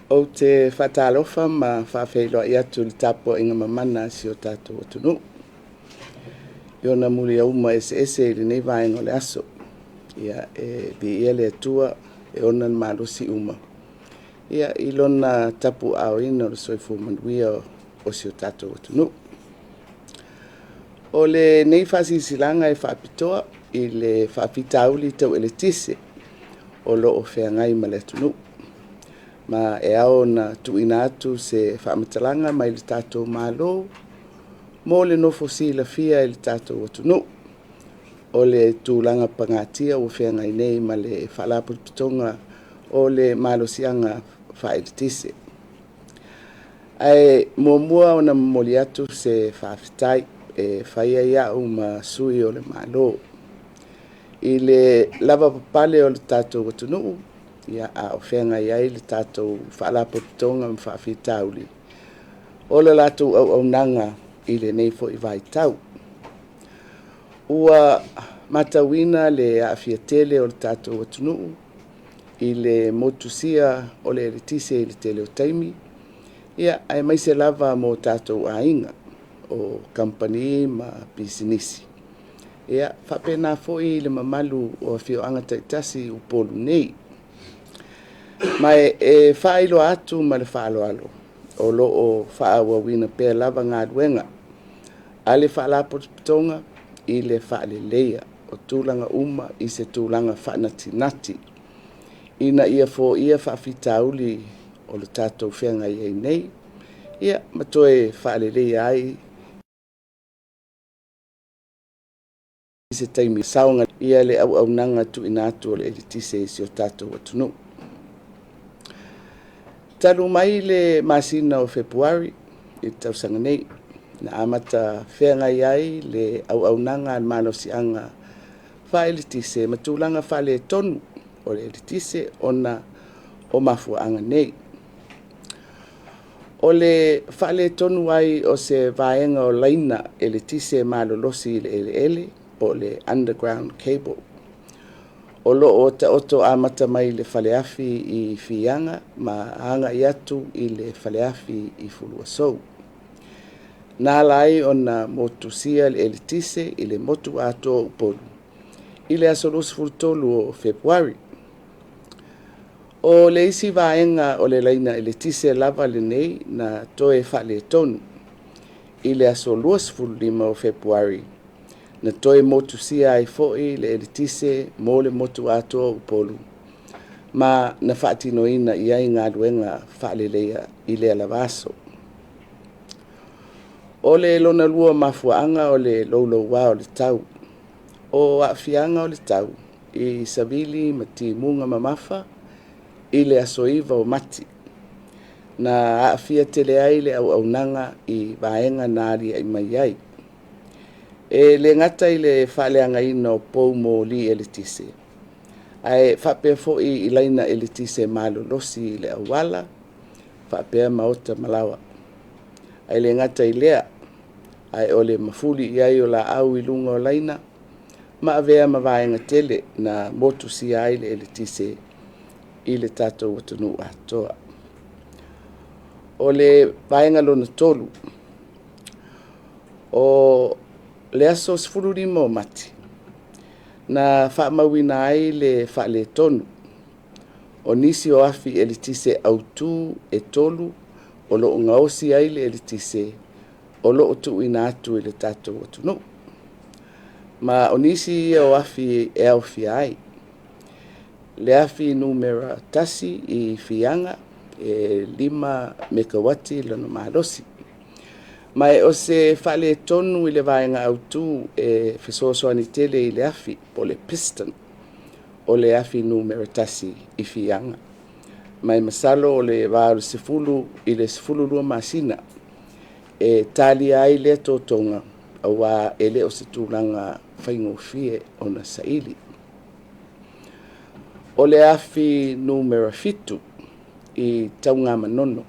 Ou te faatalofa ma faafeiloai atu i le tapuaiga mamana a si o tatou atunuu i ona muliauma eseese i lenei vaega o le aso. Ia, e viia le Atua e ona le malosi uma i Lona tapuaaoina o le soifua manuia o si o tatou atunuu. O lenei faasilasilaga e faapitoa i le faafitauli tau eletise o lo o feagai ma le atunuu, ma e ao ona tuuina atu se faamatalaga mai le tatou Malo mo le nofo silafia e le tatou atunuu o le tulaga pagatia ua feagai nei ma le Faalapotopotoga o le Malosiaga Faaeletise. Ae muamua ona momoli atu se faafetai e fai ai au ma sui o le Malo i le lavapapale o le tatou atunuu a o feagai ai le tatou Faalapotopotoga ma faafitauli o le latou auaunaga i lenei foi vaitau. Ua matauina le aafia tele o le tatou atunuu i le motusia o le eletise i le tele o taimi, aemaise lava mo tatou aiga, o kamupani ma pisinisi, faapena foi le mamalu o afioaga taitasi i Upolu nei. Ma e faailoa atu ma le faaaloalo, o lo o faaauauina pea lava galuega a le Faalapotopotoga i le faaleleia o tulaga uma i se tulaga faanatinati ina ia foia faafitauli o le tatou feagai ai nei, ma toe faaleleia ai i se taimi le auaunaga tuuina atu o le eletise i si o tatou atunuu. Talu mai le masina o Fepuari i le tausaga nei, na amata feagai ai le auaunaga a le Malosiaga Faaeletise ma tulaga faaletonu o le eletise ona o mafuaaga nei. O le faaletonu ai o se vaega o laina eletise malolosi i le eleele po o le underground cable, o lo o taoto amata mai le faleafi i Fiaga ma agai atu i le faleafi i Fuluasou, na ala ai ona motusia le eletise i le motu atoa o Upolu i le aso 23 o Fepuari. O le isi vaega o le laina eletise lava lenei na toe faaletonu i le aso 25 o Fepuari, na toe motusia ai foi le eletise mo le motu atoa o Upolu ma na faatinoina i ai galuega faaleleia i lea lava aso. O le lona lua o mafuaaga o le louloua o le tau. O aafiaga o le tau i savili ma timuga mamafa i le aso 9 o Mati, na aafia tele ai le auaunaga i vaega na aliae mai ai. E le gata i le faaleagaina o poumoli eletise, ae faapea foi i laina eletise malolosi i le auala faapea maota ma laoa. Ae le gata i lea, ae o le mafuli i ai o laau i luga o laina ma avea ma vaega tele na motusia ai le eletise i le tatou atunuu atoa. O le vaega lona tolu, o le aso 15 o Mati, na faamauina ai le faaletonu o nisi o afi eletise autu e tolu o lo o gaosi ai le eletise o lo o tuuina atu i le tatou atunuu. Ma o nisi ia o afi e aofia ai le afi numera 1 i Fiaga e 5 mekauati lona malosi. Ma o se faaletonu i le vaega autu e fesoasoani tele i le afi po o le piston o le afi numera 1 i Fiaga. Ma e masalo o le va o le 10 i le 12 masina e talia ai lea totoga, aua e le o se tulaga faigofie ona saili. O le afi numera 7 i Tanugamanono,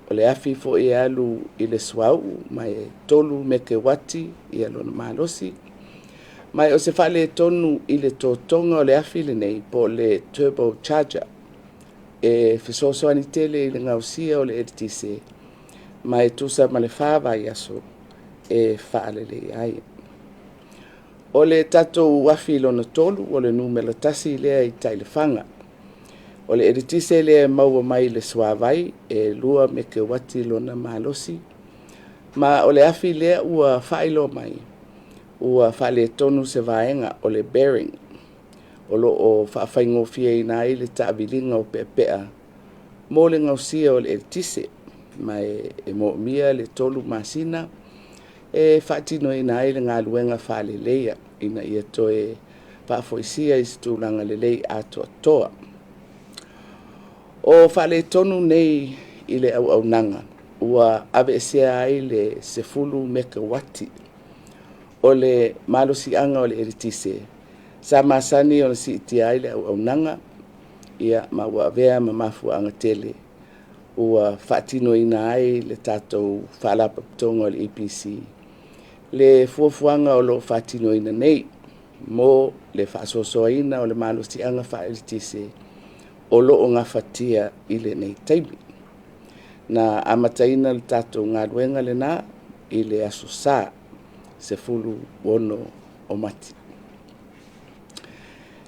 o le afi foi e alu i le suauu ma e 3 mekeuati lona malosi, ma o se faaletonu i le totoga o le afi lenei po o le turbo charger. e fesoasoani tele i le gaosia o le eletise ma e tusa ma le 4 vaiaso e faaleleia ai. O le tatou afi lona tolu o le numera 1 lea i Tailefanga. O le eletise lea e maua mai le suavai e 2 mekeuati lona malosi, ma o le afi lea ua faailoa mai ua faaletonu se vaega o le bearing o lo o faafaigofieina ai le taaviliga o peapea mo le gaosia o le eletise, ma e moomia le 3 masina e faatinoina ai le galuega faaleleia ina ia toe faafoisia i se tulaga lelei atoatoa. O faaletonu nei i le auaunaga ua aveesea ai le 10 mekeuati o le malosiaga o le eletise sa masani ona siitia ai le auaunaga, ma ua avea ma mafuaaga tele ua faatinoina ai le tatou Faalapotopotoga o le EPC le fuafuaga o lo o faatinoina nei mo le faasoasoaina o le malosiaga faa-eletise o lo o gafatia i lenei taimi. Na amataina le tatou galuega lena i le Aso Sa 16 o Mati.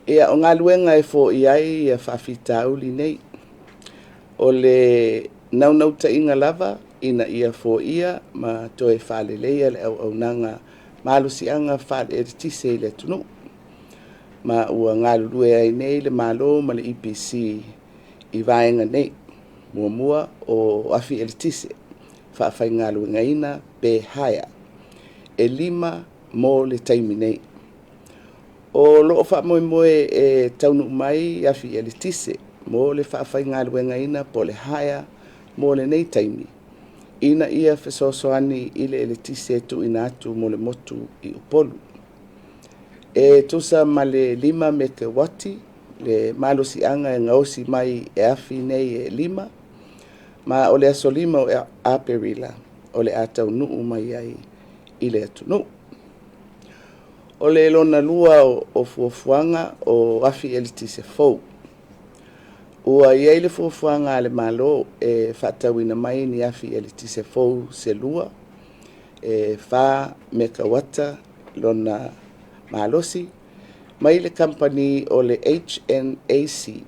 Ia, o galuega e foia ai faafitauli nei, o le naunautaiga lava ina ia foia ma toe faaleleia le auaunaga malosiaga faale-eletise i le atunuu, ma ua galulue ai nei le Malo ma le EPC i vaega nei. Muamua, o afi eletise faafaigaluegaina pe hire, e 5 mo le taimi nei. O lo o faamoemoe e taunuu mai afi eletise mo le faafaigaluegaina po o le hire mo lenei taimi ina ia fesoasoani i le eletise e tuuina atu mo le motu i Upolu. E tusa ma le 5 mekeuati le malosiaga e gaosi mai e afi nei e 5, ma o le aso 5 o Aperila o le a taunuu mai ai i le atunuu. O le lona lua o fuafuaga o afi eletise fou. Ua i ai le fuafuaga a le Malo e faatauina mai ni afi eletise fou se 2 e 4 mekauata lona malosi mai le kamupani o le HNAC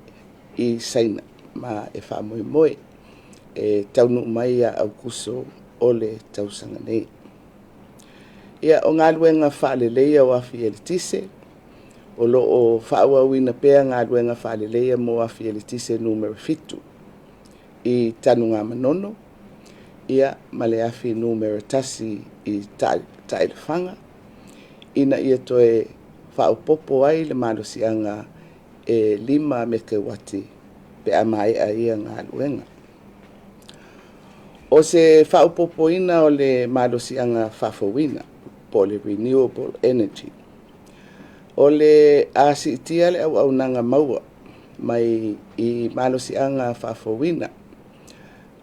i Saina, ma e faamoemoe e taunuu mai ia Aokuso o le tausaga nei. Ia, o galuega faaleleia o afi eletise, o lo o faaauauina pea galuega faaleleia mo afi eletise numera 7 i Tanugamanono ma le afi numera 1 i Taelefaga, ina ia toe faaopoopo ai le malosiaga e 5 mekeuati pe a maea ia galuega. O se faaopoopoina o le malosiaga faafouina po o le renewable energy. O le a siitia le auaunaga maua mai i malosiaga faafouina,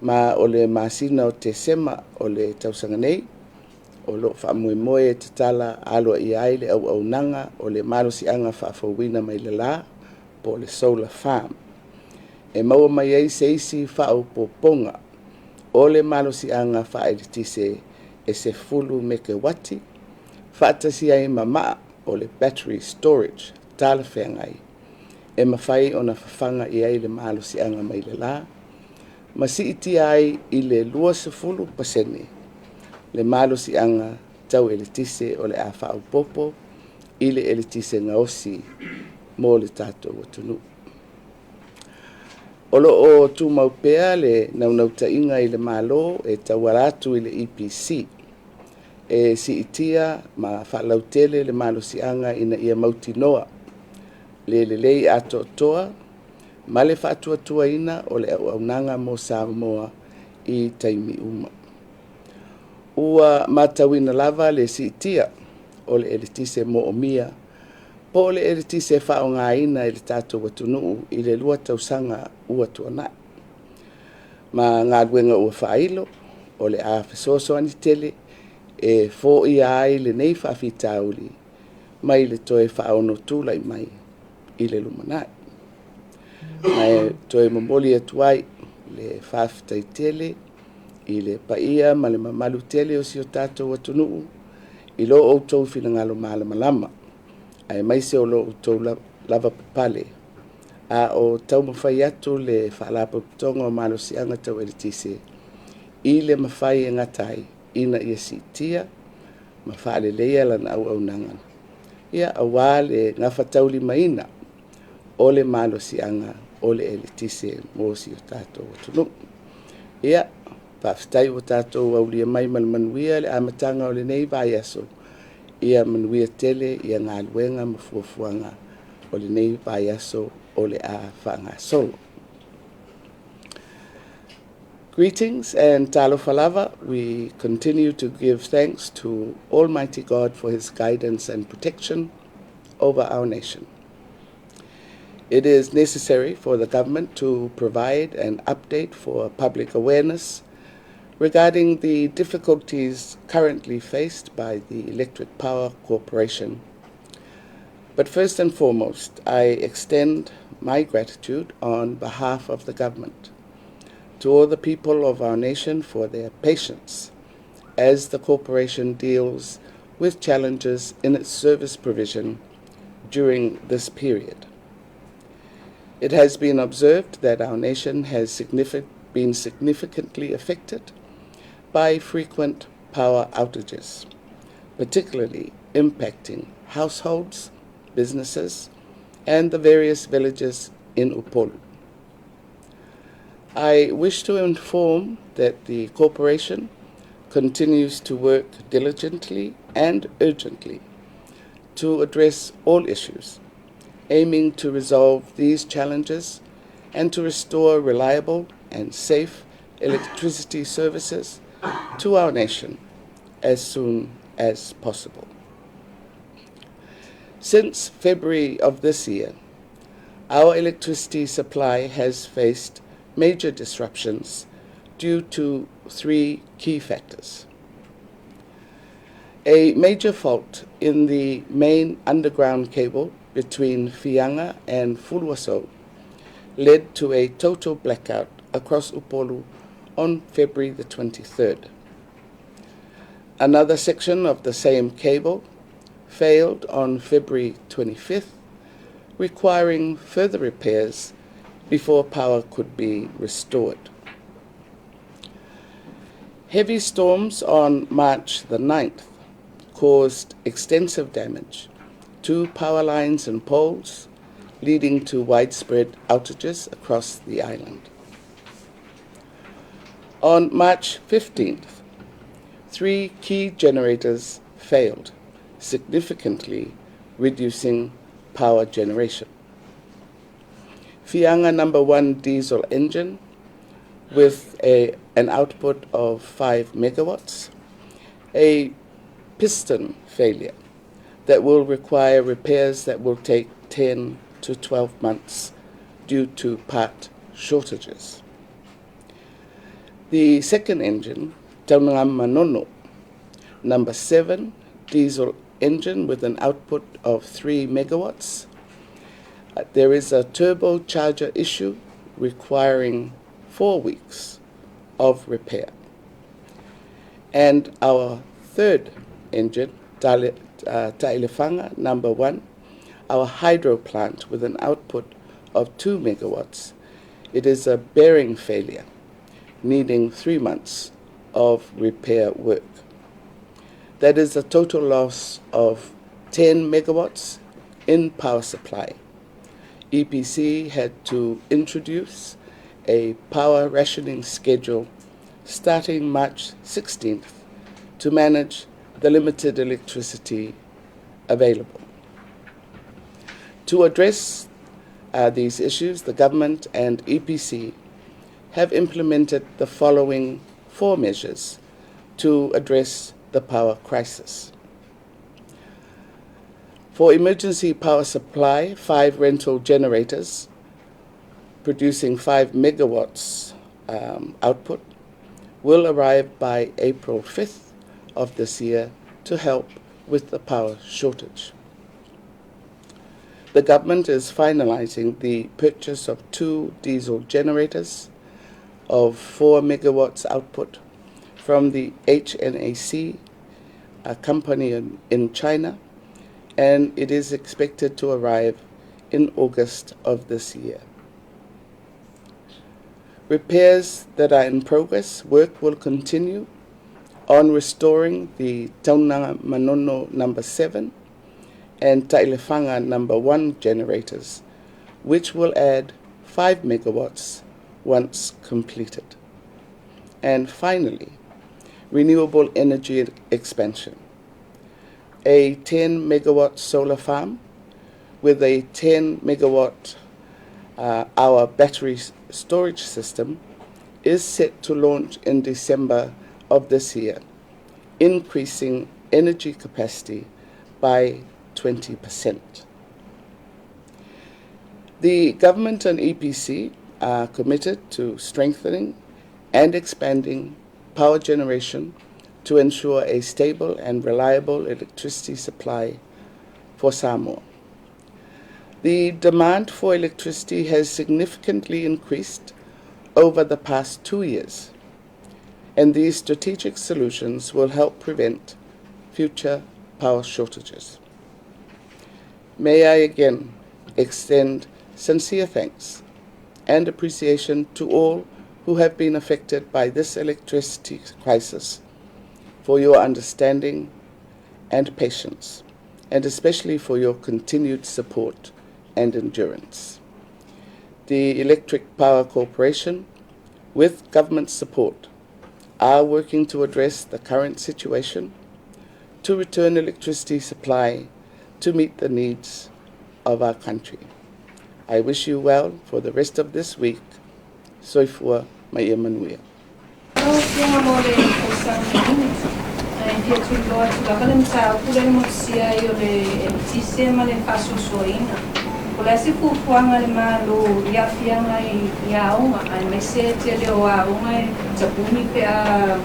ma o le masina o Tesema o le tausaga nei o lo o faamoemoe e tatala aloaia ai le auaunaga o le malosiaga faafouina mai le la po o le solar farm, e maua mai ai se isi faaopoopoga o le malosiaga faaeletise e 10 mekeuati, faatasi ai ma maa o le battery storage talafeagai e mafai ona fafaga i ai le malosiaga mai le la ma siitia ai i le 20% le malosiaga tau eletise o le a faaopoopo i le eletise gaosi mo le tatou atunuu. O lo o tumau pea le naunautaiga i le Malo e tauala atu i le EPC e siitia ma faalautele le malosiaga ina ia mautinoa le lelei atoatoa ma le faatuatuaina o le auaunaga mo Samoa i taimi uma. Ua matauina lava le siitia o le eletise moomia po o le eletise e faaaogaina e le tatou atunuu i le 2 tausaga ua tuanai, ma galuega ua faailo o le a fesoasoani tele e foia ai lenei faafitauli mai le toe faaonotulai mai i le lumanai. Ma e toe momoli atu ai le faafetai tele i le paia ma le mamalu tele o si o tatou atunuu i lo outou finagalo malamalama aemaise o lo outou lavapapale a o taumafai atu le Faalapotopotoga o Malosiaga Tau Eletise i le mafai e gata ai ina ia siitia ma faaleleia lana auaunaga aua le gafataulimaina o le malosiaga o le eletise mo si o tatou atunuu. Ia, faafetai ua tatou aulia mai ma le manuia le amataga o lenei vaiaso, ia manuia tele galuega ma fuafuaga o lenei vaiaso o le a faagasolo. Greetings and talofa lava. We continue to give thanks to Almighty God for His guidance and protection over our nation. It is necessary for the government to provide an update for public awareness regarding the difficulties currently faced by the Electric Power Corporation. But first and foremost, I extend my gratitude on behalf of the government to all the people of our nation for their patience as the corporation deals with challenges in its service provision during this period. It has been observed that our nation has been significantly affected by frequent power outages, particularly impacting households, businesses, and the various villages in Upolu. I wish to inform that the corporation continues to work diligently and urgently to address all issues, aiming to resolve these challenges and to restore reliable and safe electricity services to our nation as soon as possible. Since February of this year, our electricity supply has faced major disruptions due to three key factors. A major fault in the main underground cable between Fianga and Fuluasou led to a total blackout across Upolu on February the 23rd. Another section of the same cable failed on February 25th, requiring further repairs before power could be restored. Heavy storms on March the 9th caused extensive damage to power lines and poles, leading to widespread outages across the island. On March 15th, three key generators failed, significantly reducing power generation. Fianga number 1 diesel engine with an output of 5 megawatts, a piston failure that will require repairs that will take 10 to 12 months due to part shortages. The second engine, Taungamanono, number 7 diesel engine with an output of 3 megawatts. There is a turbocharger issue requiring 4 weeks of repair. And our third engine, Tailefanga number 1, our hydro plant with an output of 2 megawatts. It is a bearing failure, needing 3 months of repair work. That is a total loss of 10 megawatts in power supply. EPC had to introduce a power rationing schedule starting March 16th to manage the limited electricity available. To address these issues, the government and EPC have implemented the following 4 measures to address the power crisis. For emergency power supply, 5 rental generators producing 5 megawatts output will arrive by April 5th of this year to help with the power shortage. The government is finalizing the purchase of 2 diesel generators of 4 megawatts output from the HNAC, a company in China, and it is expected to arrive in August of this year. Repairs that are in progress, work will continue on restoring the Taunamanono number 7 and Tailefanga number 1 generators, which will add 5 megawatts once completed. And finally, renewable energy expansion. A 10 megawatt solar farm with a 10 megawatt hour battery storage system is set to launch in December of this year, increasing energy capacity by 20%. The government and EPC are committed to strengthening and expanding power generation to ensure a stable and reliable electricity supply for Samoa. The demand for electricity has significantly increased over the past 2 years, and these strategic solutions will help prevent future power shortages. May I again extend sincere thanks and appreciation to all who have been affected by this electricity crisis for your understanding and patience, and especially for your continued support and endurance. The Electric Power Corporation, with government support, are working to address the current situation to return electricity supply to meet the needs of our country. I wish you well for the rest of this week. Soifua ma ia manuia. Lau Afioga mo le folasaga manino, ae fia tuliloa atu lava le mataupu lea na motusia ai o le eletise ma le faasoasoaina. Po o le a se fuafuaga a le Malo i aafiaga i aoga, aemaise tele o aoga e tapuni pe a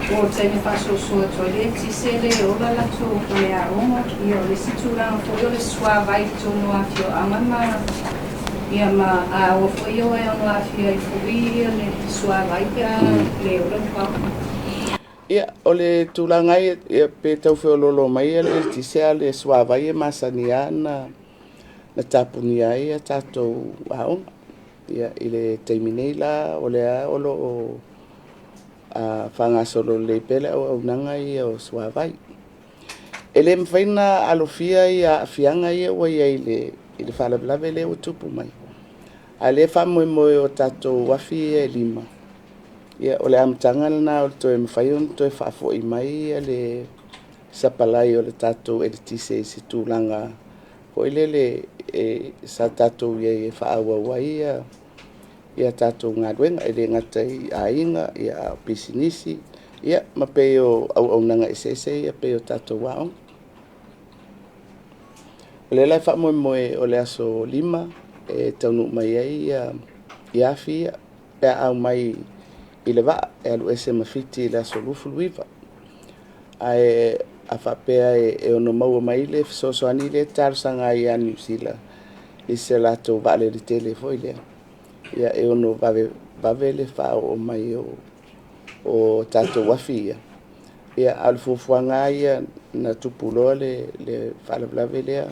oo i le taimi e faasoasoa atu ai le eletise e le ola latou faleaoga. Ia o le isi tulaga foi o le suavai i totonu o afioaga ma ia ma aoga foi ia aua e ono aafia ai foi le suavai pe a le ola le paoa. Ia, o le tulaga ai, ia, pe tau feoloolo mai le eletise a o le suavai e masani lava na tapunia ai a tatou aoga. Ia, i le taimi nei la, o lea o lo o faagasolo lelei pea le auaunaga ia o suavai. E le mafai ona alofia ia aafiaga ia ua i ai i le faalavelave lea ua tupu mai. A o lea e faamoemoe o tatou afi ia e 5, ia o le amataga lena o le toe mafai ona toe faafoi mai le sapalai o le tatou eletise i se tulaga foi lele e sa tatou i ai e faaauau ai ia tatou galuega, e le gata i aiga, ia a o pisinisi, ia ma pei o auaunaga eseese ia pei o tatou aoga. O lea la e faamoemoe o le aso 5 e taunuu mai ai ia afi ia pe a aumai i le vaa e alu ese ma Fiti i le aso 29. Ae a faapea e ono maua mai le fesoasoani lea e talosaga ai ia Niu Sila i se latou vaalele tele foi lea, ia e ono vave le faaoo mai o tatou afi ia. Ia, a o le fuafuaga lava ia na tupu loa le faalavelave lea,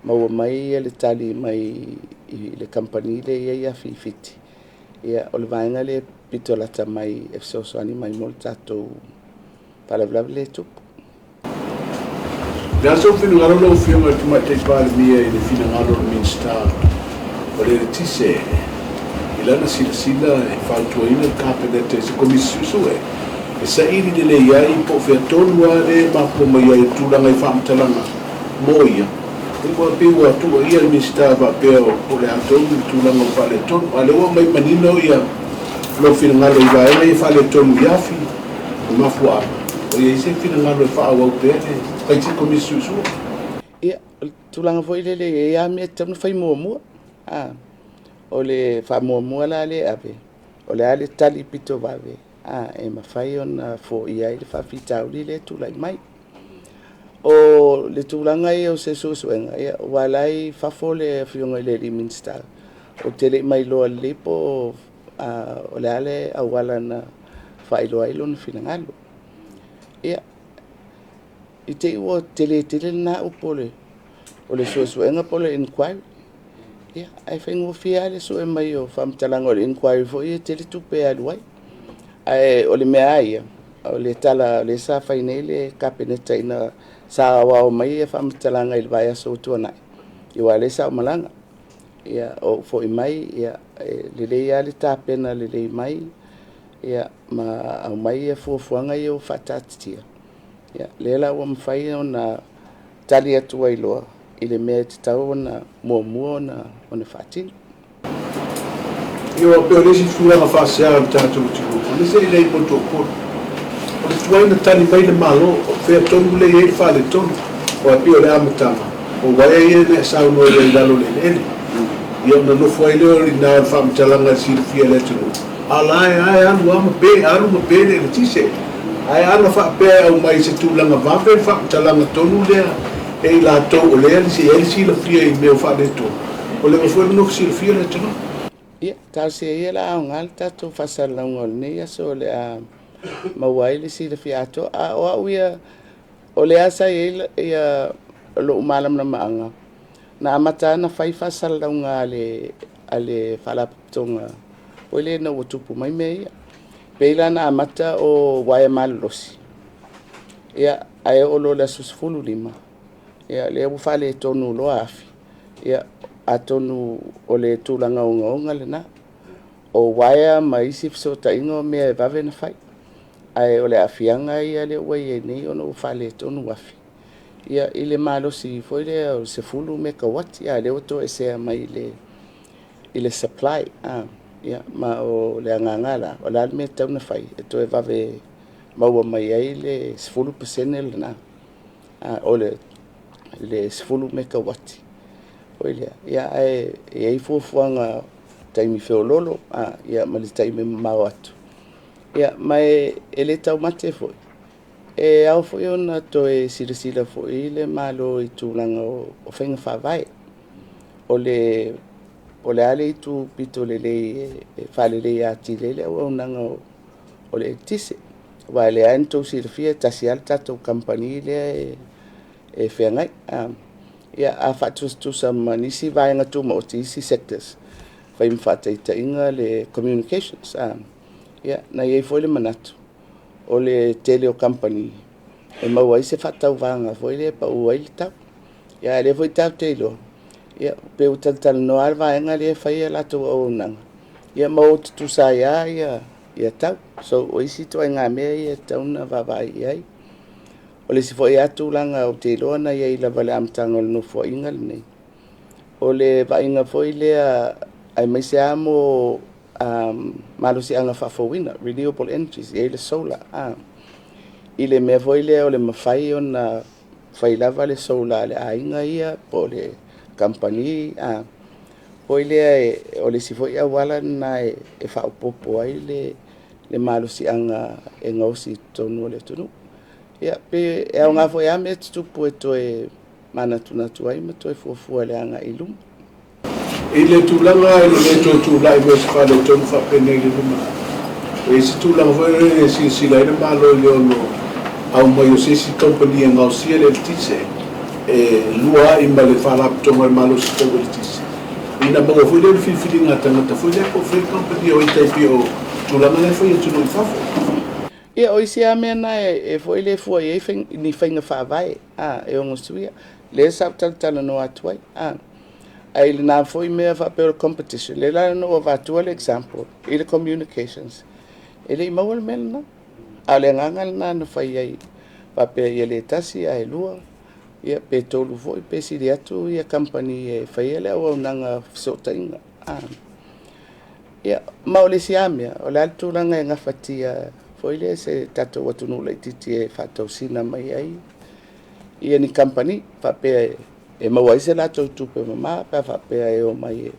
maua mai le tali mai i le kamupani lea e i ai afi i Fiti, ia o le vaega lea pito lata mai e fesoasoani mai mo le tatou faalavelave lea e tupu. O le a sou finagalo lau Afioga i le Tamaitai Palemia i le finagalo o le Minisita o le Eletise i lana silasila e fautuaina le Kapeneta i se Komisi Suesue e saili lelei ai po o fea tonu lava lea e mafua mai ai le tulaga i faamatalaga mo ia, ua pei ua tuuaia le Minisita faapea po o le a tonu le tulaga ua faaletonu, a o lea ua aumai manino lou finagalo i vaega ia faaletonu i afi ma mafuaaga. O i ai se finagalo e faaauau pea le fai se Komisi Suesue? Ia, o le tulaga foi lele e i ai lava mea e tatau ona fai muamua. O le faamuamua la lea e ave, o le a le tali pito vave e mafai ona foia ai le faafitauli lea e tulai mai. O le tulaga ia o se suesuega, ia, ua la e i fafo le Afioga i le alii Minisita, ou te le i mailoa lelei po o le a le auala na faailoa ai lona finagalo. Ia, i te i ua tele tele lena upu o le suesuega po o le inquiry. Ia, ae faigofie lava le sue mai o faamatalaga o le inquiry foi e tele tupe e alu ai. Ae o le mea lava ia, o le tala lea sa fai nei le Kapeneta ina sa aoao mai faamatalaga i le vaiaso ua tuanai, aua o lea sa ou malaga. Ia, ou foi mai, ia, e lelei lava le tapena lelei mai, ia, ma aumai fuafuaga ia ua faataatitia. Ia, lea la ua mafai ona tali atu ai loa i le mea e tatau ona muamua ona faatino. Ia, ua pei o le isi tulaga faasea o le tatou atunuu, o le se i lei mo Upolu. O le tuai na tali mai le Malo, o fea tonu le i ai le faaletonu, aua pei o le amataga, o uaea ia na e saunoa i ai i lalo o le eleele. Ia ona nofo ai lea o i ina o le faamatalaga e silafia e le atunuu, a o la e lava e alu lava ma pe, alu ma pe le eletise. Ae ana faapea e aumai i se tulaga vave le faamatalaga tonu lea e i latou o lea e i ai le silafia i mea o faaletonu, ua leva foi ona nofo silafia le atunuu. Ia, talosia ia la aoga le tatou faasalalauga o lenei aso o le a maua ai le silafia atoa. A o au ia, o lea sa i ai ia lou malamalamaaga, na amata lava ona fai faasalalauga a le Faalapotopotoga foi lea ina ua tupu mai mea ia. Pei la ona amata o uaea malolosi, ia, ae oo loa i le aso 15, ia, lea ua faaletonu loa afi, ia, atonu o le tulaga ogaoga lena. O uaea ma isi fesootaiga o mea e vave ona fai, ae o le aafiaga ia lea ua i ai nei ona ua faaletonu afi, ia, i le malosi foi lea o le 10 mekauati, a o lea ua toesea mai i le supply. Ia, ma o le agaga la, o le a le mea e tatau ona fai e toe vave maua mai ai le 10% lena, o le 10 mekauati foi lea. Ia, ae i ai fuafuaga taimi feoloolo, ia, ma le taimi mamao atu. Ia, ma e le taumate foi, e ao foi ona toe silasila foi le Malo i tulaga o faiga faavae. O le a le itu pito lelei e faaleleia atili ai le auaunaga o le eletise. Aua o lea lava na outou silafia e tasi lava le tatou kamupani lea e feagai. Ia, a faatusatusa ma nisi vaega tumaoti, isi sectors, fai ma faataitaiga le communications. Ia, na i ai foi le manatu, o le tele o kamupani e maua ai se faatauvaga foi lea e pau ai le tau. Ia, a o lea foi tatou te iloa, ia, pei ua talatalanoa lava le vaega lea e fai a latou auaunaga, ia ma o tutusa ai lava ia tau. So, o isi ituaiga mea ia e tatau ona vaavaai i ai. O le isi foi lava tulaga ou te iloa na i ai lava i le amataga o le Nofoaiga lenei, o le vaaiga foi lea aemaise lava mo malosiaga faafouina, renewable energies, e i ai le solar. I le mea foi lea o le mafai ona fai lava le solar a le aiga ia po o le kamupani foi lea, o le isi foi auala lena e faaopoopo ai le malosiaga e gaosi i totonu o le atunuu. Ia, pe e aoga foi lava mea tutupu e toe manatunatu ai ma toe fuafua i le agai i luma. I le tulaga i le le toe tulai mai o se faaletonu faapenei i le lumanai, e i ai se tulaga foi lele e silasila ai le Malo i le ono aumai o se isi kamupani e gaosia le eletise e lua ai ma le Faalapotopotoga o le Malosi Tau Eletise, ina maua foi lea o le filifiliga a tagata foi lea po o fea le kamupani o ai tai pei o tulaga la e fai i atunuu i fafo. Ia, o isi lava mea na e foi le fua i ai ni faiga faavae e ono suia. Lea sa ou talatalanoa atu ai. Ae i lena foi mea faapea o le competition, lea la na ou avatua le example i le communications, e le i maua le mea lena. A o le agaga lena na fai ai, faapea ia le tasi ae lua, ia pe tolu foi pe sili atu ia kamupani e faia le auaunaga fesootaiga. Ia, ma o le isi lava mea, o le a le tulaga e gafatia foi lea se tatou atunuu laitiiti e faatausina mai ai ia ni kamupani, faapea e maua ai se latou tupe mama pe a faapea e omai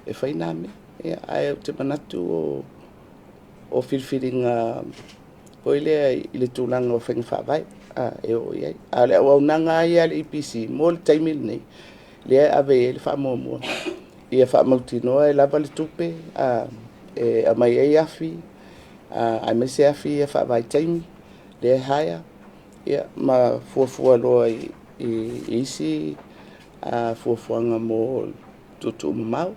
e fai nā mea. Ia, ae ou te manatu o filifiliga Foi lea i le tulaga o faiga faavae e oo i ai. A o le auaunaga lava ia a le EPC mo le taimi lenei, lea e ave i ai le faamuamua, ia faamautinoa e lava le tupe e aumai ai afi, aemaise afi ia faavaitaimi lea e hire, ia, ma fuafua loa i isi fuafuaga mo tuutuumamao.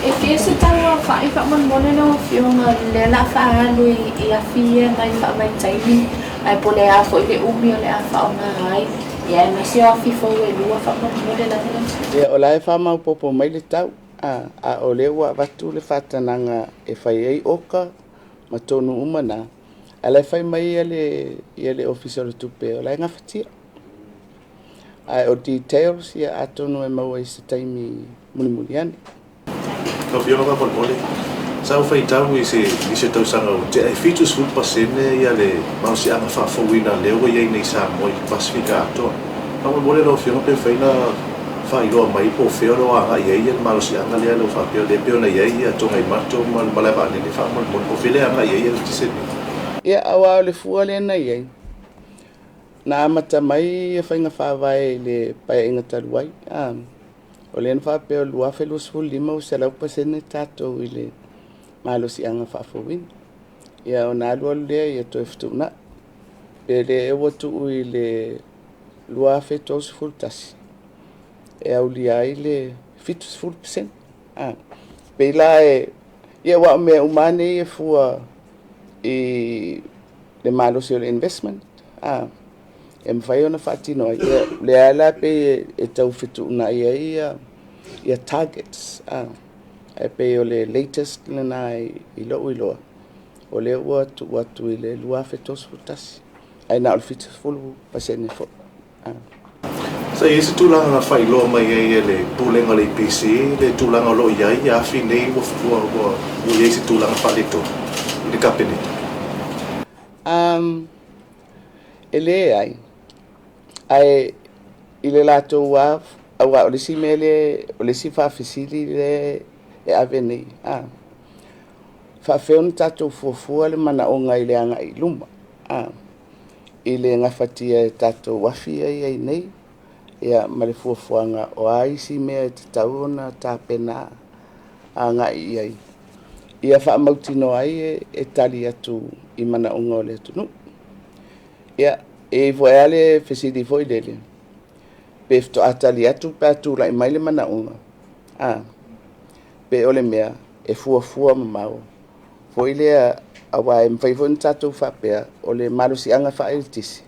E fia se tau aofa'i faamolemole lau Afioga lea o le a faaalu i afi ia mai faavaitaimi, ae po o le a foi le umi o le a faaaoga ai, ia aemaise o afi fou e lua faamolemole lava lau Afioga. Ia, o la e faamaopoopo mai le tau, a o lea ua avatu le faatanaga e fai ai oka ma tonu uma na, ae la e fai mai le Ofisa o le Tupe o la e gafatia. Ae o details, ia, atonu e maua i se taimi mulimuli ane. Lau Afioga faamolemole, sa ou faitau i se tausaga ua tea, e 70% ia le malosiaga faafouina lea ua i ai nei i Samoa i le Pasefika atoa. Faamolemole lau Afioga pe mafai ona faailoa mai po o fea o lo o agai ai le malosiaga lea ua faapea o lea e pei ona i ai ia Togaimato ma le malae vaalele faamolemole, po o fea le agai ai le eletise lenei. Ia, aua o le fua lea na i ai, na amata mai ia faiga faavae i le paeaiga talu ai. O lea na faapea o le 2025 ua 100% tatou i le malosiaga faafouina. Ia, ona alu alu lea ia toe fetuunai. Pe le ua tuu i le 2031 e aulia ai le 70%. Pei la e, ia, aua o mea uma lava nei e fua i le malosi o le investment e mafai ona faatino ai. Ia, lea la pei e tau fetuunai ai ia targets. Ae pei o le latest lena i lou iloa, o lea ua tuu atu i le 2031, ae na o le 70% foi. Sa i ai se tulaga na faailoa mai ai e le Pulega o le EPC le tulaga o lo o i ai afi nei ua i ai se tulaga faaletonu i le Kapeneta? E leai, ae i le latou lava, aua o le isi mea lea, o le isi faafesili lea e ave nei, faapefea ona tatou fuafua le manaoga i le agai i luma, i le gafatia e tatou afi ia e i ai nei, ia, ma le fuafuaga o a isi mea e tatau ona tapena agai i ai, ia faamautinoa ai e tali atu i manaoga o le atunuu. Ia, e i ai foi lava le fesili foi lele, pe faatoa tali atu pe a tulai mai le manaoga, pe o le mea e fuafua mamao foi lea, aua e mafai foi ona tatou faapea, o le malosiaga faaeletise,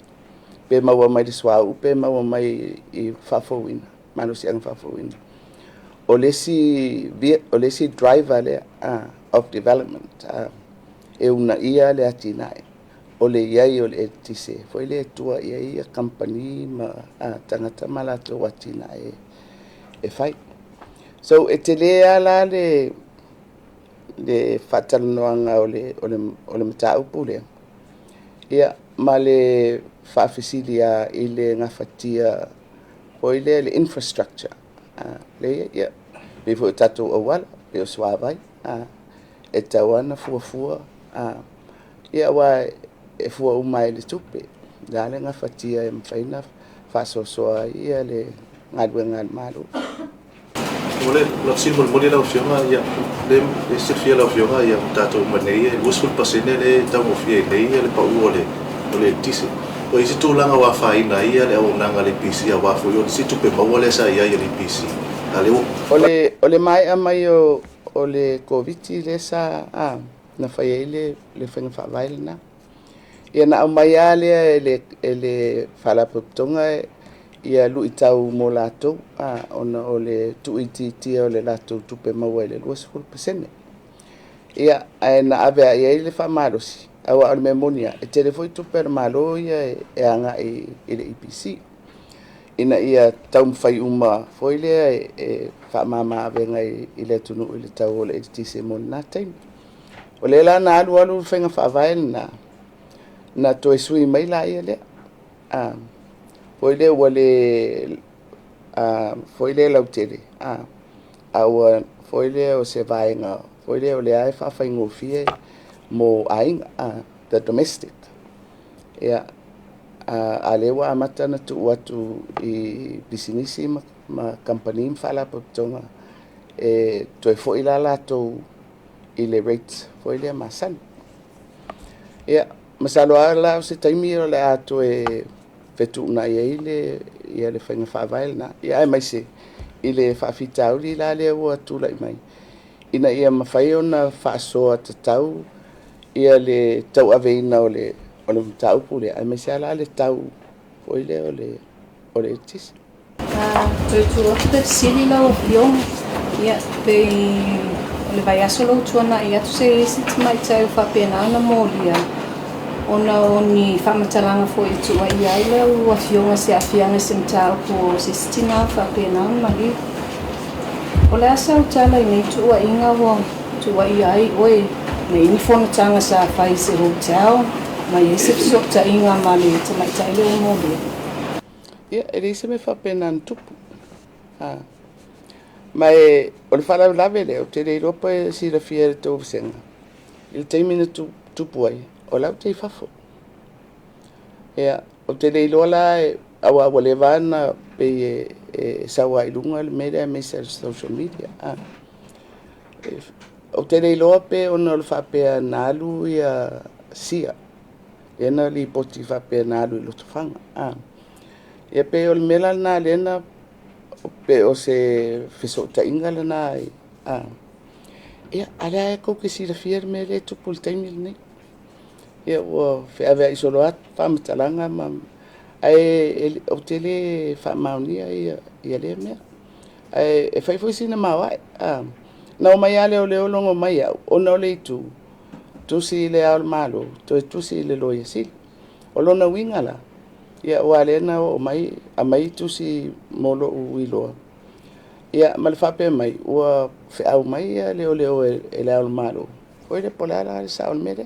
pe maua mai le suauu pe maua mai i faafouina, malosiaga faafouina. O le isi driver lea of development e uunaia le atinae, o le i ai o le eletise foi lea e tua i ai kamupani ma tagata ma latou atinae e fai. So, e tele lava la le faatalanoaga o le mataupu lea, ia, ma le faafesili lava i le gafatia foi lea le infrastructure lea, ia, pei foi o tatou auala, pei o suavai, e tatau lava ona fuafua, ia, aua e fua uma lava i le tupe, o le a le gafatia e mafai ona faasoasoa ai le galuega a le Malo. O le fesili mulimuli lau Afioga, ia, le silafia lau Afioga, ia, tatou uma nei e 20% le taugofie ai nei le pau o le eletise. O i ai se tulaga ua afaina ai le auaunaga a le EPC, aua foi o le isi tupe maua lea sa i ai a le EPC? A lea ua O le maea mai o le Koviti lea sa na fai ai le faiga faavae lena. Ia, na aumai lava lea e le Faalapotopotoga ia luitau mo latou, ona o le tuuitiitia o le latou tupe maua i le 20%. Ia, ae na ave lava i ai le faamalosi, aua o le mea moni lava, e tele foi tupe a le Malo ia e agai i le EPC, ina ia taumafai uma foi lea e faamama avega i le atunuu i le tau o le eletise mo lena taimi. O lea la na alu alu le faiga faavae lena, na toe sui mai laia lea. Foi lea ua le foi lea lautele, a ua foi lea o se vaega foi lea o lea e faafaigofie mo aiga. the domestic. Ia, a lea ua amata ona tuu atu i pisinisi ma kamupani ma faalapotopotoga e toe foi la latou i le rate foi lea masani. Ia, masalo lava la o se taimi o le a toe fetuunai ai le ia le faiga faavae lena, ia aemaise i le faafitauli la lea ua tulai mai ina ia mafai ona faasoa tatau ia le tauaveina o le mataupu lea, aemaise lava la le tau foi lea o le eletise. Toe tuu atu le fesili lau Afioga, ia, pei o le vaiaso lea ua tuanai atu se i ai se tamaitai ua faapena ona molia ona o ni faamatalaga foi e tuuaia ai lau Afioga i se aafiaga i se mataupu o se isi tina ua faapena ona malie. O le a sau tala i nei tuuaiga ua tuuaia ai oe na i ai ni fonotaga sa fai i se hotel ma i ai se fesootaiga ma le tamaitai lea ua molia? Ia, e leai se mea faapena na tupu. Ha. Ma e, o le faalavelave lea, ou te le iloa pe silafia e le tou vasega, i le taimi na tupu ai, o la ou te i fafo. Ia, ou te le iloa la, aua ua leva lava ona pei e sau lava i luga le mea lea aemaise o le social media. A. Ou te le iloa pe ona o le faapea na alu ia Sia, lea na lipoti faapea na alu i Lotofaga. A. Ia pei o le mea la lena lea na pe o se fesootaiga lena. A. Ia, a lea e tou te silafia le mea lea e tupu i le taimi lenei. Ia, ua feaveai solo atu faamatalaga ma ae ou te le faamaonia ia lea mea. Ae e fai foi sina maoae. A. Na omai lava leoleo logo mai au, ona o le itu, tusi i le Ao o le Malo, toe tusi i le Loia Sili. O lona uiga la, ia aua lea na oo mai, aumai tusi mo lou iloa, ia ma le faapea mai, ua feau mai ia leoleo e le Ao o le Malo, foi lea po o le a la le sao o le mea lea.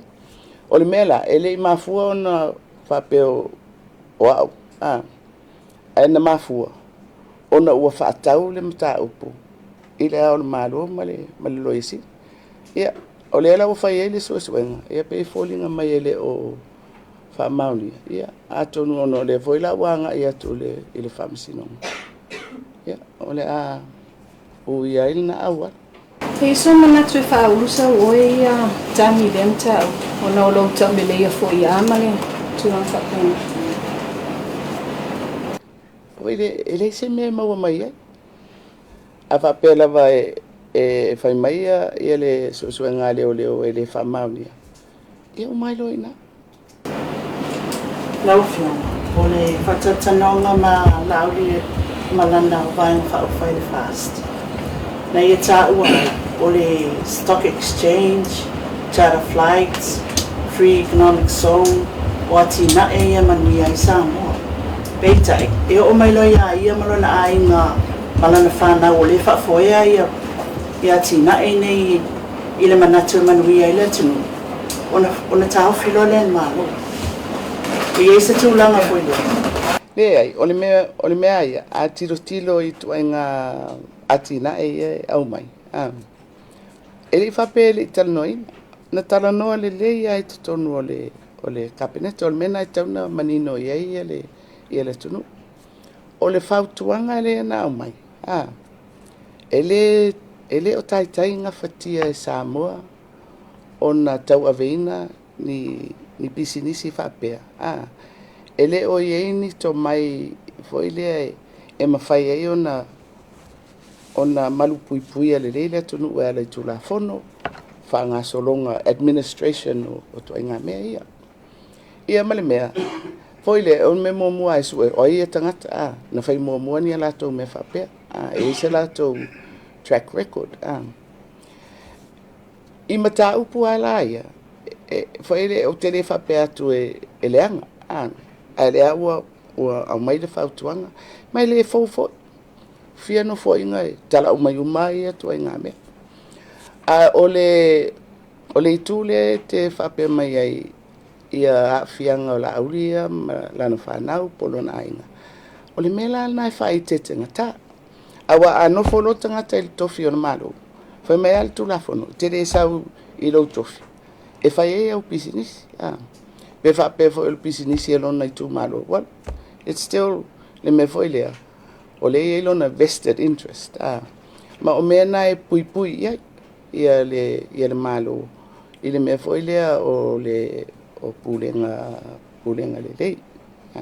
O le mea la, e le i mafua ona faapea o au, a, ae na mafua ona ua faatau le mataupu i le Ao o le Malo ma le Loia Sili. Ia, o lea la ua fai ai le suesuega, ia pei e foliga mai e le o faamaonia, ia atonu ona o lea foi la ua agai atu i le Faamasinoga, ia o le a uia ai lena auala. E i ai sou manatu e faaulu sau oe ia tagi i lea mataupu ona o lou tauleleia foi a ma le tulaga faapena. Oi le, e leai se mea e maua mai ai. A faapea lava e fai mai ia le suesuega a leoleo e le faamaonia, ia uma ai loa i ina. Lau Afioga, o le faatalatalanoaga ma Laauli ma lana Vaega Faaupufai le FAST, na ia taua ai, o le Stock Exchange, Charter Flights, Free Economic Zone, o atinae ia e manuia ai Samoa. Peitai, e oo mai loa iā ia ma lona aiga ma lana fanau o lea e faafoea ia atinae nei i le manatu e manuia ai le atunuu, ona taofi loa lea e le Malo. E i ai se tulaga foi lea? Leai, o le mea ia, a tilotilo i ituaiga atinae ia e aumai, e le i faapea e le i talanoaina. Na talanoa lelei lava i totonu o le Kapeneta, o le mea lena e tatau ona manino i ai le atunuu. O le fautuaga lea na aumai, e le o taitai gafatia e Samoa ona tauaveina ni pisinisi faapea, e le o i ai ni tomai foi lea e mafai ai ona malupuipuia lelei le atunuu e ala i Tulafono, faagasologa administration o ituaiga mea ia. Ia ma le mea foi lea, o le mea muamua lava e sue, o ai ia tagata, na fai muamua ni a latou mea faapea, e i ai se latou track record. I mataupu lava la ia, foi lea, ou te le faapea atu e leaga, ae lea ua aumai le fautuaga, ma e le fou foi, fia nofoaiga e talau mai uma ia ituaiga mea. A o le itu lea e te faapea mai ai ia aafiaga o Laauli ia ma lana fanau po o lona aiga, o le mea la lena e faaeteetegata. Aua a nofo loa le tagata i le tofi o le Malo, fai mai lava le Tulafono, e te le sau i lou tofi, e fai ai au pisinisi. A. Pe faapea foi o le pisinisi e lona itumalo. Well, it's still le mea foi lea, o lea e i ai lona vested interest. A. Ma o mea na e puipui i ai ia le, ia le Malo i le mea foi lea o le o pulega, pulega lelei. A.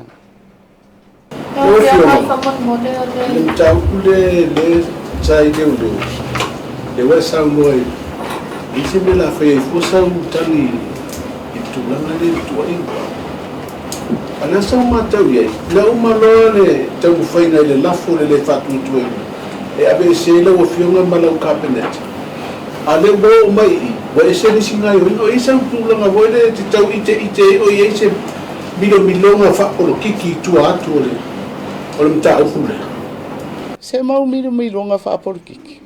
Lau Afioga faamolemole o le. Le mataupu le le sa i leoleo, lea ua e saunoa i i se mea o le a fai ai fua sau tagi i le tulaga lea i le tuuaiga. A o le a sau matau i ai, na uma loa le taumafaiga i le lafo o le le faatuatuaina e aveese ai lau Afioga ma lau Kapeneta, a o lea ua oo mai i i, ua ese le isi gaoioiga. O i ai sau tulaga foi lea e te tau iteite ai o i ai se milomiloga faapolokiki i tua atu o le o le mataupu lea. Se mau milomiloga faapolokiki.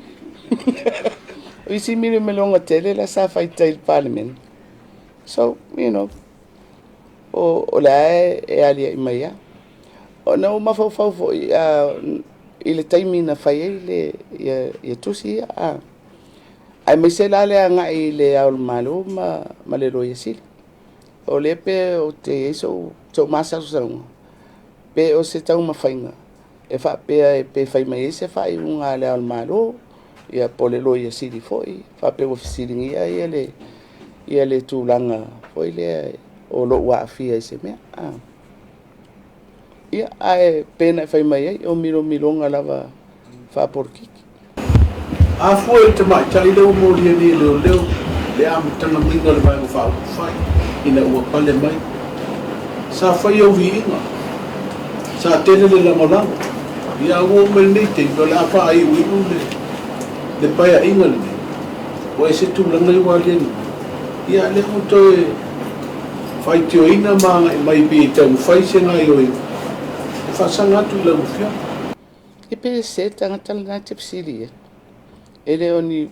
O isi milomiloga tele la sa fai tai i le Palemene. So, you know, o, o la e aliaʻi mai lava. Ona ou mafaufau foi i le taimi na fai ai le, ia, ia tusi ia, a. Aemaise la le agai i le Ao o le Malo ma, ma le Loia Sili. O lea pe ou te i ai sou, sou masalosaloga, pe o se taumafaiga e faapea e pe fai mai ai se faaiuga a le Ao o le Malo, ia po o le Loia Sili foi, faapea ua fesiligia ia le, ia le tulaga foi lea o lou aafia i se mea. A. Ia, ae pe na e fai mai ai, o milomiloga lava faapolokiki. A fua i le tamaitai lea ua molia nei e leoleo le amataga maiga o le Vaega Faaupufai ina ua pale mai, sa fai au viiga, sa tele le lagolago, ia a ua oo mai lenei taimi o le a faaiuiu le le paeaiga lenei, ua ese tulaga ia ua aliali mai, ia a lea ua toe faitioina ma agai mai pei e taumafai se gaoioiga e faasaga atu i lau Afioga. E pe se tagata lena e te fesili i ai. E le o ni,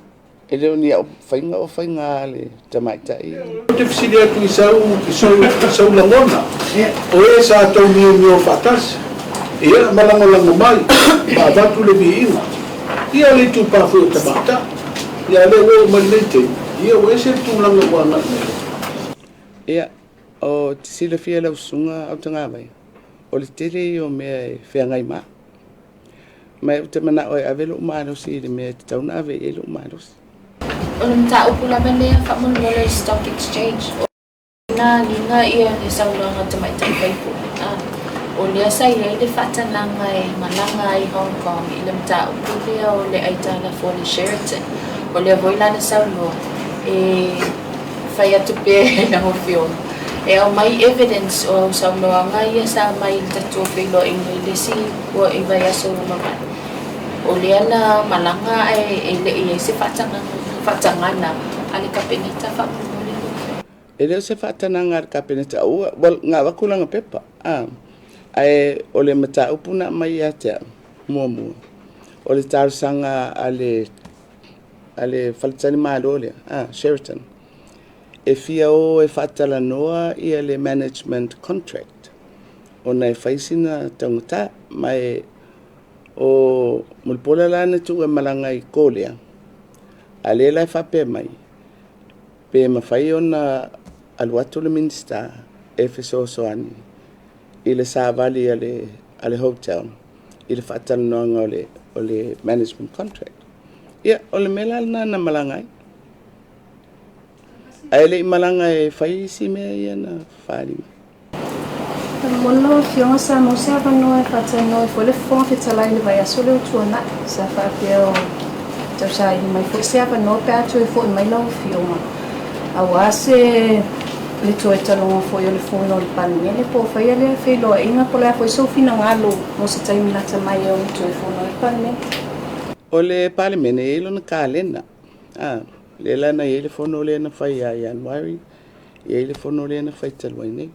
e le o ni au faiga o faiga a le tamaitai. Ou te fesili atu i sau, i sou, i sou lagona, o e sa tou miomio faatasi, ia, ma lagolago mai, ma avatu le viiga. Ia, o le itupa foi o tamaitai. Ia, a lea ua oo mai lenei taimi, ia, ua ese le tulaga ua agai mai ai. Ia, o te silafia lau susuga Autagavaia, o le tele ia o mea e feagai ma au. Ma ou te manao e ave lou malosi i le mea e tatau ona ave i ai lou malosi. O le mataupu lava lea faamolemole o le Stock Exchange, o na agiga ia le saunoaga a Tamaitai Faipule, a o lea sa i ai le faatanaga e malaga ai i Hong Kong i le mataupu lea o le aitalafu a le Sheraton. O lea foi la na saunoa e fai atu pea e lau Afioga e aumai evidence o au saunoaga ia sa aumai i le tatou feiloaiga i le isi i vaiaso ua mavae. O lea na malaga ae e le i i ai se faatagaga a le Kapeneta faamolemole lau Afioga. E le o se faatanaga a le Kapeneta, ua, well, na avatu lana pepa, a, ae o le mataupu na aumai ia te au, muamua, o le talosaga a le, a le faletalimalo lea, a, Sheraton, e fia o e faatalanoa ia le management contract ona e fai sina taugata, ma e o Mulipola la na tuu e malaga i Korea, a lea la e faapea mai, pe mafai ona alu atu le Minisita e fesoasoani i le savali a le, a le hotel i le faatalanoaga o le, o le management contract. Ia, o le mea la lena na malaga ai. Ae le i malaga e fai isi mea ia na faaali mai. Faamolemole lau Afioga sa maua se avanoa e faatalanoa ai foi le Fofoga Fetalai i le vaiaso lea ua tuanai. Sa faapea o tausaili mai foi se avanoa pe a toe foi mai lau Afioga aua se le toe taloga foi o le Fono a le Palemene po o faia lea feiloaiga po o le a foi sou finagalo mo se taimi lata mai e ono toe fono ai le Palemene. O le Palemene e i ai lona kalena, a, lea la na i ai le fono lea na fai ia Ianuari, e i ai le fono lea na fai talu ai nei.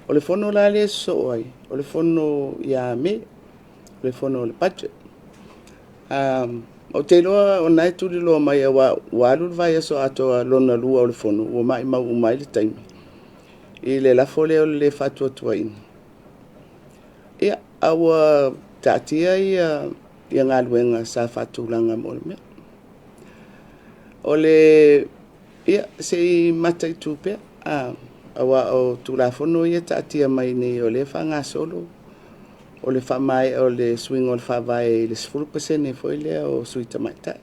O le fono la lea e sosoo ai, o le fono ia Me, o le fono o le budget. Ou te iloa o na e tuliloa mai aua ua alu le vaiaso atoa lona lua o le fono, ua maimau uma ai le taimi i le lafo lea o le le faatuatuaina. Ia, a ua taatia ia, ia galuega sa faatulaga mo le mea. O le Ia, se i mataitu pea, auā o Tulafono ia taatia mai nei o lea e faagasolo o le faamaea o le suiga o le Faavae i le 10% foi lea o sui tamaitai.